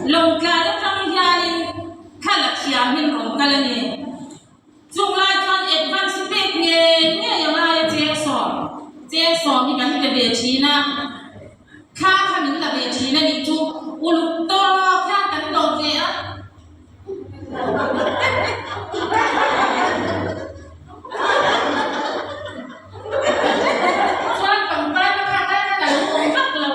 Lawngtlai atang hianin thla la thiam hin rawn kal a ni. Chung lai chuan advance pek ngei ngei a ngai a chengsawm chengsawm hi kan pe ve thin a, thla kha min la ve thin a nih chu uluk tawk hian kan dawm ve a. Chuan pangpar na kha lai khan a lo awm vak lo,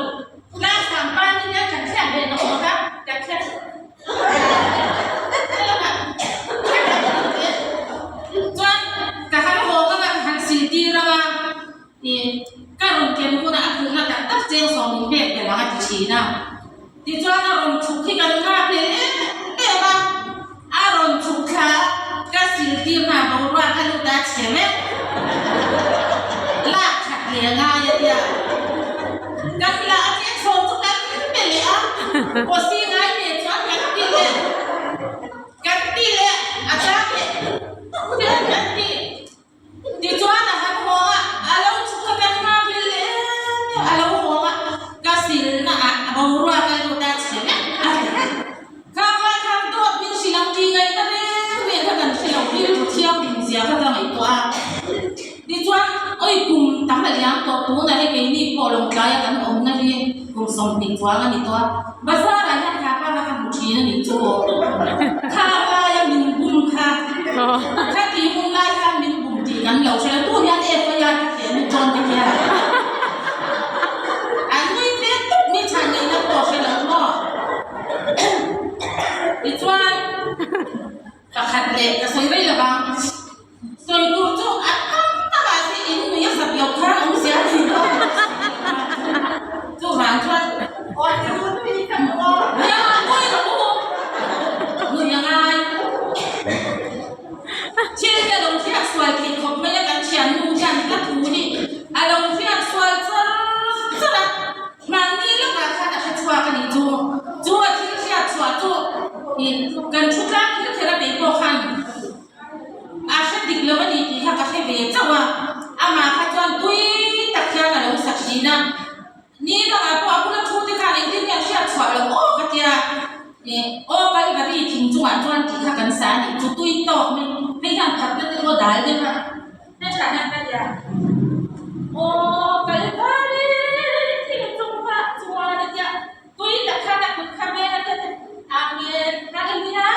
class pangpar ni nia kan thliak ve nawk nawk a, kan thliak Chuan ka han hawng anga ka han siltir anga ih ka rawn ken hunah a khuhna tak tak cheng sawm in pek belh ang a ti thin a. Tichuan a rawn chhuk hi kan nghak leh em em a, a rawn chhuk thla a, ka siltir hna boruak a lut a chhe vek. Lak that leh a ngai a tia. Kan la a cheng sawm chu kan pe leh a, pawsi ngai ve chuan kan ti leh, kan ti leh a chang leh hian kan ti. Tichuan a han hawng a, a lo chhuk a kan nghak leh leh em em, a lo hawng a, ka silna ah a boruak a lut a chhe vek a. Khang lai khan dawt min hrilh ang tih ngaihna reng reng kha kan hre lo, rilru thianghlim zia kha ka ngaihtuah a. Tichuan awi kum tam a liam tawh tunah hei keini pawh Lawngtlai a kan awmna hi kum 20 chuang a ni tawh a, bazar ah hian kha kha ka hmu thin a nih chu aw. Kha laia min bum kha, kha tih hun lai khan min bum tih kan lo hre lo, tu hian FIR kha theh lut dawn te hian an nui ve tawp mi chhan ngaihna pawh hre lo maw. Tichuan pakhat leh ka sawi rei lo vang. Sawi tur chu a tam tak ah si in nui a zak loh khan awm zia thei lo. Chuvang chuan aw ti ru nui ka hmu aw. Nia nui ka hmu nui a ngai. Thil te lo hriat sual thei khawp mai a kan thiannu hian ka thu hi a lo hriat sual char char a. Mahni lakah khan a hre chhuak a nih chu. Chu a thil hriat chhuah chu ih kan thu tlang kher kher a bei pawh khan A hre dik lo a ni tih kha ka hre ve chauh a, amah kha chuan tui tak hian a lo sa thin a, ni dangah pawh a bula thu te khan engtin nge an hriat chhuah loh aw ka tia, ih aw Kalvari thing chungah chuan tih kha kan sa a nih chu tui tawk mai, hei hian phatna te pawh dal deuh a, hmetah hian ka tia aw Kalvari thing chungah chuan a tia. Tui tak khan a kut kha veng a tia Amen Hallelujah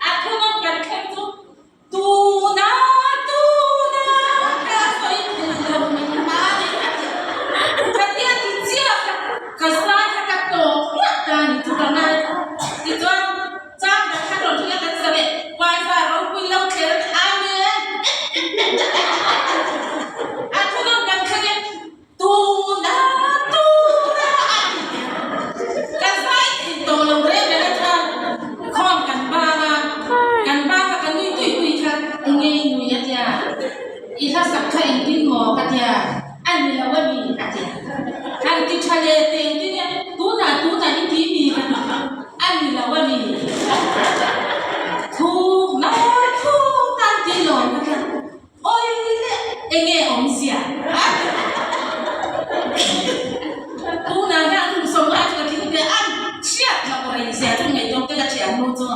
a thunawn kan thleng chu tuna tuna ka sawi thei lo min hmai a ti ka tia ti chiah kha ka zai kha ka tawp hmiah ta ni chu ka ngai tichuan chang dang kha rawn hrilh a kan sa leh wifi ropui lo thler a ti Amen a thunawn kan thleng e. Tuna tuna a ti ka zai thei tawh lo reng reng a chuan khawm kan bang a, kan bang a ka nui tui tui kha enge i nui a tia, i hla sak kha engtin maw ka tia, a ni lo a ni a tia, han ti tha leh teh engtin nge tuna tuna i ti mi ka ti a ni lo a ni thuk na thuk na an ti lawm ka tia. Awi le, enge awmzia a? Tunah hian kum sawmngai chu ka thing ve a, chhiat loh rei zia chu ngaihtuah te ka thiam nu chu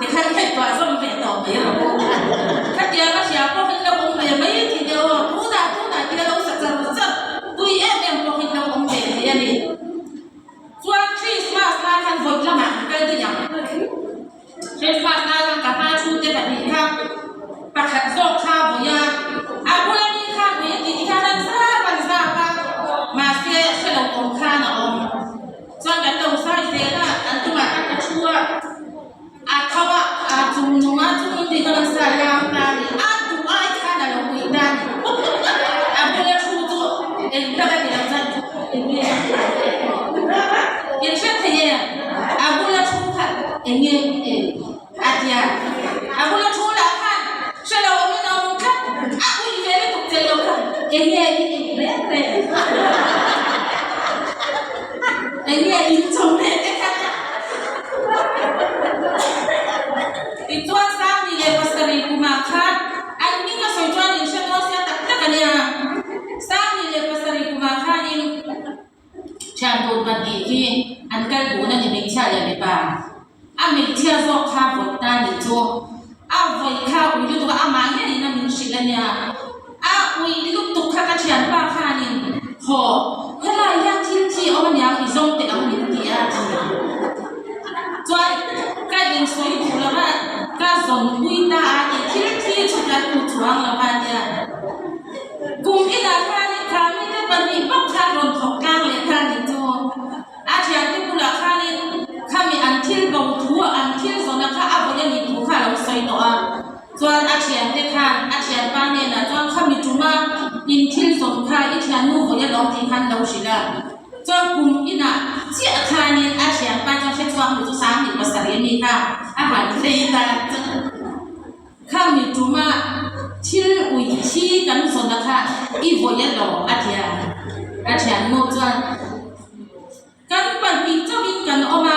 tikhan ngaihtuah zawm ve tawh mai rawh u. Khatiang a hria pawh in lo awm ve mai thei te aw, tunah tunah tia lo sa char char tui em em pawh in lo awm ve thei a ni. Chuan Christmas lai khan vawi lamah kan kal daih ang. Christmas lai khan ka hma chhungte pahnih kha pakhat zawk kha vawi a, a bula mi khan vawi a tih khan an zap an zap a, mahse hre lo awm khan a awm. Chuan kan lo zai zel a, an tumah khan ka thu a, a tho a, a chung nung a, chung in tih khan an zai a, a duh ai khan a lo ui ta a ni. A bula thu chu eng tak a ti lo chuan eng nge in hre thei em? A bula thu kha eng nge a ti a, a bula thu lah khan hre lo awmin a awm tlat, a ui ve lutuk che lo kha eng nge i tih reng reng? Eng nge in chawhmeh te kha? Tichuan Sangni leh pasarih kumah khan an hming a sawi chuan in hre dawn sia tak tak a nia. Sangni leh pasarih kumah khanin thian dun pahnih hi an kal dun a ni. hmeichhia leh mipa. A hmeichhia zawk kha vawi ta nih chu a vawi kha ui lutuk a, amah ngeiin a min hrilh a nia. A ui lutuk kha ka thianpa khanin haw helai hian thil thi awm aniang i zawng teh ang min ti a ti. Chuan ka insawi duh lo va, ka zawn pui ta a ti. Thil thi chu kan hmu chuang lo va nia. Kum inah khanin kha mite pahnih bawk khan rawn thawk tlang leh kha nih chu. A thiante bulah khanin khami an thil bo thu a an thil zawna kha a vawi a nih thu kha a lo sawi tawh a. Chuan a thiante khan a thianpa hnenah chuan khami tuma in thil zawn kha i thiannu vawi a lawm tih khan lo hrilh a. Chuan kum inah chiah khanin a thianpa chuan hrechhuak nu chu Sanghnih pasarih a mi kha a han hlei ta chu. Khami tuma thil ui thi kan zawna kha i vawi a lo a ti a. A thiannu chuan. Kan pahnih chauhin kan awm a.